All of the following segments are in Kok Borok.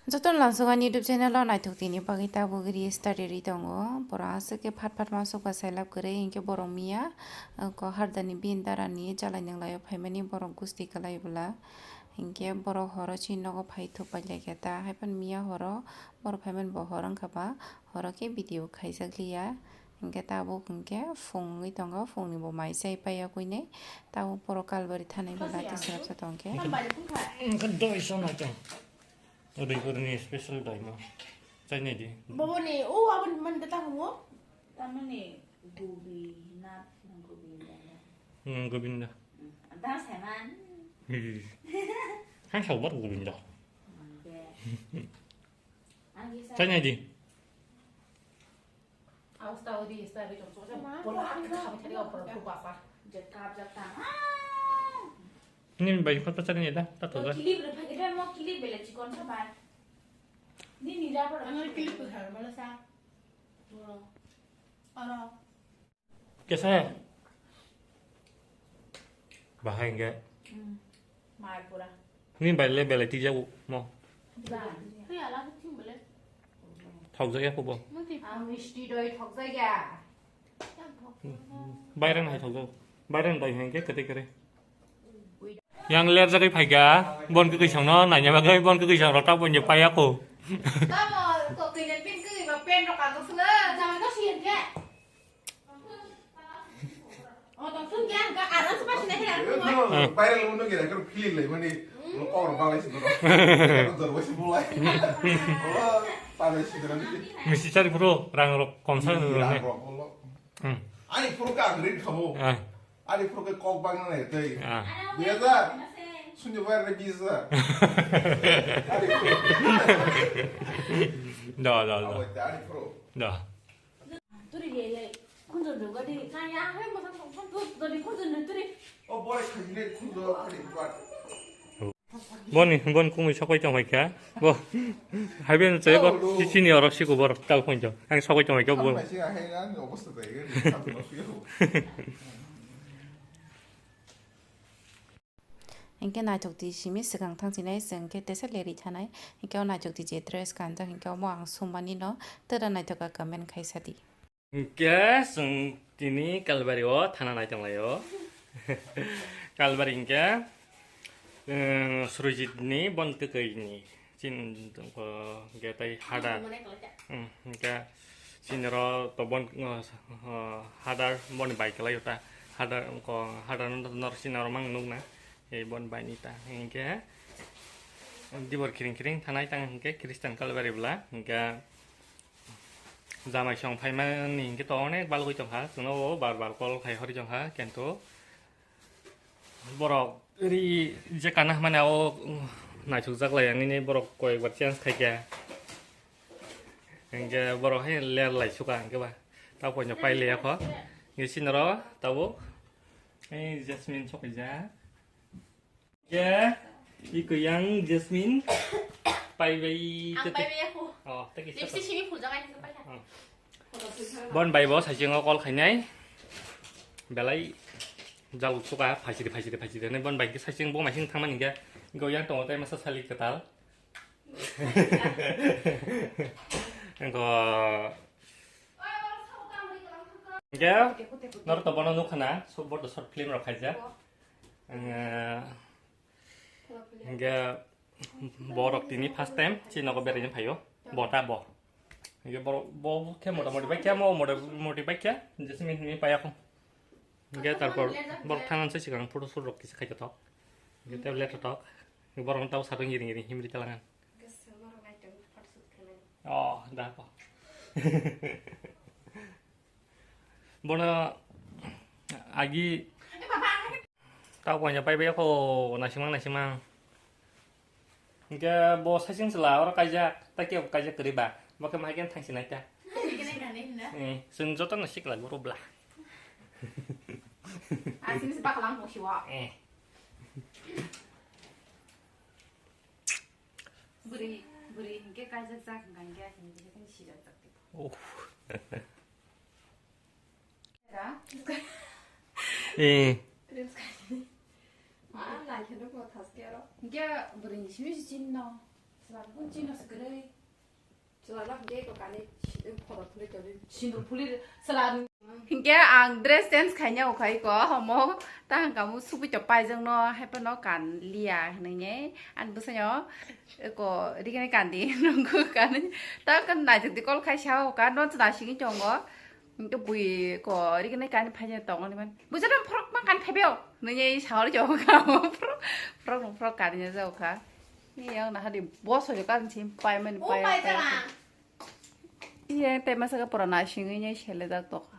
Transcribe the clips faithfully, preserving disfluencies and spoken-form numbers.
Jotono lamsok ani YouTube channel o naithok tini bagwi tabuk ri study ri tongo. Borok aswk khe phat phat masuk ba sailab kwrwi, hinkhe borok miya, uh, ko hardani bin darani jalai nanglaio phaimani borok gusti kwlai bwla. Hinkhe borok horo chini nogo phai thuk pai laikha ta, haiphano miya horo borok phaimani bo hor wngkha ba, horo khe video khaijak liya. Hinkhe tabuk hinkhe phung wngwi tongo, phungni bo mai chai paiya kuinwi. Tabuk borok kalbari thanai bwla tei swrapsa tongkhe. Wngkha doi sona tong. Udaipurni special doi no. Chai nai di. Bobo ni, o aboni man kata mo? Tamani Gobi na, Gobi na. Hmm, Govinda. Dang seman. Hi. Hang sau bar Govinda. Chai nai di. Nini bai khot pachar ni da, ta to da. Kilip re phai khe mo kilip bele chikon sa bai. Nini rubber. Ano kilip ko har bala sa. Oro. Kesa? Bahai hingke. Hmm. Mar pura. Ni bai le belai twi jago mo. Ba. Twi ala ko thing bele. Thok jaya ko bo. Ang misti doi thok jaya. Bairang hai thok jago. Bairang doi hingke kete kere. Yang ler jagwi phaikha, bon kwkwi songno naina bagwi, bon kwkwi song rok ta boni paya ko. Tamo, kokwi ni pin kwkwi ba pen rok ang swngo, jama no siyan khe. O, tong sun khe ang ka aram se pasi na khe ang swngo. Viral uno kira kira feeling lai mani, lo kor balai sini. Jor wasi bulai. Lo, balai sini. Misi chari phuru rang rok komsa. Rang rok bolo. Hmm. Ani phuru ka ang rin khamo. Ah. Ani phuru ke kok bang nai tei. Ah. Biya da. Sunyo bai re biza. Ani phuru. Da, da, da. Awai ta ani phuru. Da. Turi ye ye. Kunjun du gadi. Kaya hai mo san san tu gadi kunjun du turi. O boy khajine kunjun khadi buat. Boni, bon kumui sokoi tong kha. Bo. Haiben che bo. Chichini oro siku bor tal khon jo. Ang sokoi tong kha bo. Hinkhe naithok di simi swkang thang sinai, chwng khe tesa leri thanai. Hinkhe o naithok di je dress kanjak hinkhe omo ang sumani no tera naithok ka comment khai sadi. Hingke chwng tini Kalbari o thana nai tonglaio. Kalbari hingke, eh, Surjit ni bon kwkwi ni chin ko hingke tai hadar. Hmm, hingke chini ro to bon, eh, hadar bon bai kwlaio ta. Hadar ko hadar no nor chini ro mang nukna. Ei bon bai ni ta hingke dibor khiring khiring thanai tang hingke Christian Kalbari bwla hingke Jamai song phaimani hingke to onek balgwi tongkha, chwngno o bar bar call khai hori tongkha, kintu borok ri je kana hwnmani o naithokjak lai nini borok koi ekbar change khaikha. Hingke borok hai ler lai suka hingke ba, ta poino pai le yakho. Ngi sinoro tabuk ei Jasmine sokaijak. Ke, iko yang Jasmine. Pai bai. Ang pai bai aku. Oh, thank you. Lipstick simi phul jangai pai. Oh. Bon bai bo saiching o call khainai. Belai jal suka phasiri phasiri phasiri ne bon bai ke saiching bo masing thangmani ke. Go yang tongo tai masa sali ketal. Engko. Ke, nor to bono nukhana, so bo to short film rok khaijak. Ang, eh, hingke borok tini first time chini nogo beraina phaio. Bo ta bo. Hingke borok bo khe mota moti bai khe mo mota moti bai khe Jasmine hinwi paiya kho. Hingke tarpor borok thangna se sikang photo shoot rok kisa khai tok. Hingke tablet tok. Borok tabo satong giring giring himri talangan. Oh, da ko. Bono agi tau konya pai bai ko nasimang nasimang. Hingke bo saiching chwla oro kaijak, ta kebo kaijak kwrwi ba? Bo khe mahai khe thangsi nai ta. Eh, chwng joto no sikla guru bla. Asini se bakla ang bo siwa. Eh. Bwrwi, bwrwi hinkhe kaijak jak hwnka hinkhe, hinkhe sijak jak tei. Oh. Eh. Reels khai. Ah, nai khe nukho thaske oro. Hinkhe bwrwi ni simi si chinno. Chwla no hwnkhe ko kani photo phuli tongwi sindur phuli chwla. Hinkhe ang dress change khaina ukhai ko homo ta hwnkha mo subui to paijak no haiphano kan liya hinwi ani bwsai o ko riknai kandi nungkuk kani ta kan naijak di kol khai sa o ka no chwla singwi tongo. Hinkhe bui ko riknai kani phaina tongo ni man bui jana phorok ma kani phaibai o nini sahori tongo ka phorok phorok kani ja o ka. Ni yang nahadi boso yo kan chim pai mani pai. Iya, tei masa ka pura na singwi nyai sele jak tokha.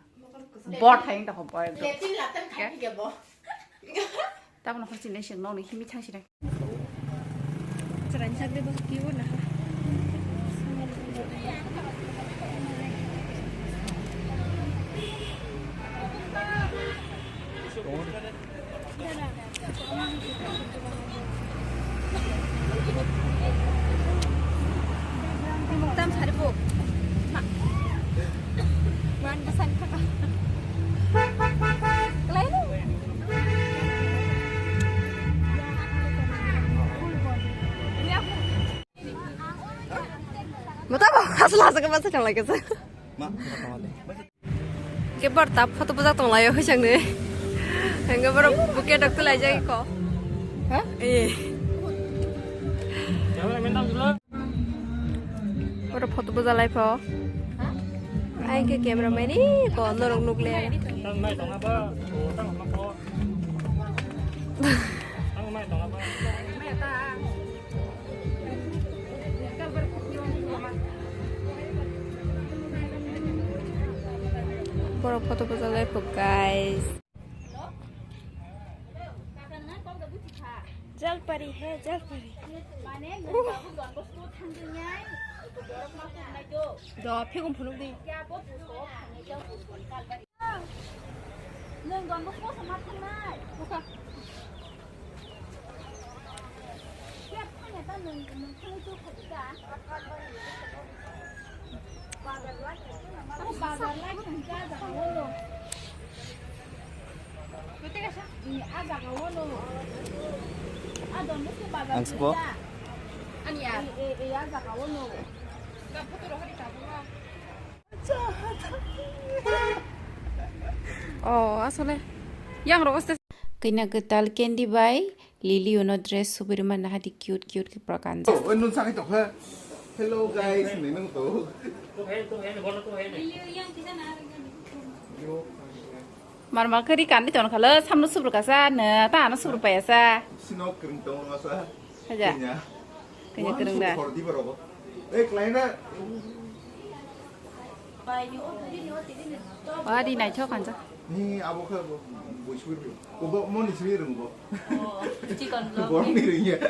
Bot hai ta khobor do. Letin latan khai ke bo. Tabno khorchi ne sing nong ni himi chang sida. Chara ni sakde bo ki bo na. Muktam sari po. Ma. Wan kesan kaka. Kelai lu. Mata ba asal asal ke masa chang lagi sa. Ma. Ke bar ta photo bujak tong laio hoi chang ne. Henge bar buke dok tu lai jai ko. Ha? Eh. Bar photo bujak lai pho. Ai ke camera man ni ko norok nuk le. Borok photo bujak lai pho, guys. Jalpari he, jalpari. Do, phigum phunuk di. Nwng Don Bosco sama thangnai. Bukha. Kep thangya ta nwng, nwng thangwi tu khaji ta. Ang bazar lai thangkha jaga wono. Kote kasa? Ni a jaga wono. A Don Bosco bazar. Ang sbo? Ani ya. E, e, e, a jaga wono. Ga photo rohori tabunga. Oh, asole. Yang rogo ste. Kanya kwtal Candy bai Lily uno dress subiri man hadi cute cute ke prakan. Oh, nun sangi tokha. Hello guys, nenung to. Mar mar kari kan di ton khala samno subur kasa na ta ano subur payasa. Sino kring tong masa. Haja. Kanya. Kanya kereng da. Hor di barogo. Eh, kelaina. Wah, di naithok kanjak. Ni abo khe bo, bo suri. Ko bo moni suri rung bo. Oh, chicken vlog. Bo ni ring ya.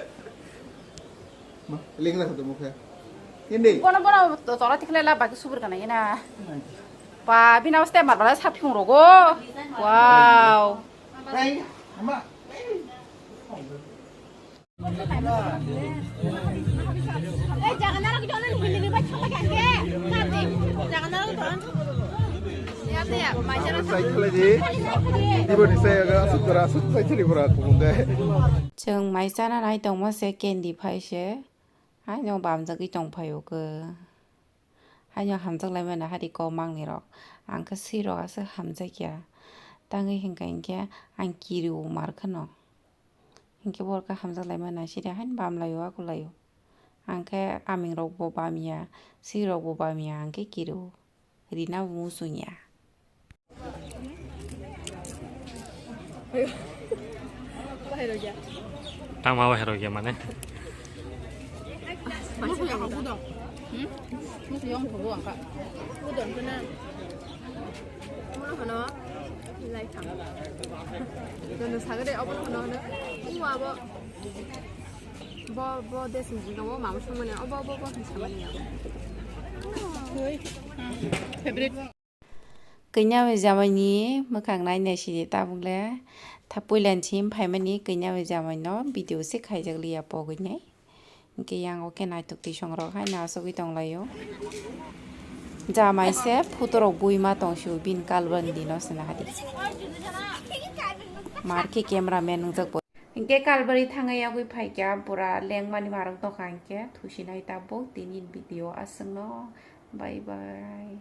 Ma, leng na khato mo khe. Hindi. Bono, bono, to, tola tikhle la baki subur kana ina. Pa, bina uste mar bala sapi rogo. Wow. Hey, ama. Sai khlai di. Ibo ni sai aga asuk kora asuk sai chini pura kubung de. Chwng mai chana nai tongma se candy phai se. Haino bamjagwi tongphai o khe. Haino hamjak lai mano hari kok mangni rok. Ang khe swi rok aswk hamjak ya. Tangwi hinkha hinkhe ang kiri o mar kheno. Hinkhe bo khe hamjak lai mano side haino bam lai o, akul lai o. Ang khe aming rok bo bam ya, swi rok bo bam ya, ang khe kiri o. Rina bo muchung ya. Tangma bahai rok ya mane. Hmm? Musu yang phogo angka. Udon kena. Mula hano. Lai thang. Dono sagade obo hano hano. Uwa bo. Bo, bo desing jingga bo mama songmani. Obo, obo, obo hin samani. Favorite. Kanya bai jamai ni mwkhang nai nai sidi tabuk le. Tha puila ni sim phaimani kanya bai jamai no video se khaijak liya pogwi nai. Hinkhe yang o khe naithok twi song rok hai no asugwi tong lai o. Jamai se photo rok bui ma tong si o bini kalban di no se nahadi. Mar khe camera man wngjak bo. Hinkhe Kalbari thangwi yagwi phaikha, pura lengmani marwng tongkha, hinkhe thusinai tabuk tini video aswkno. Bye bye.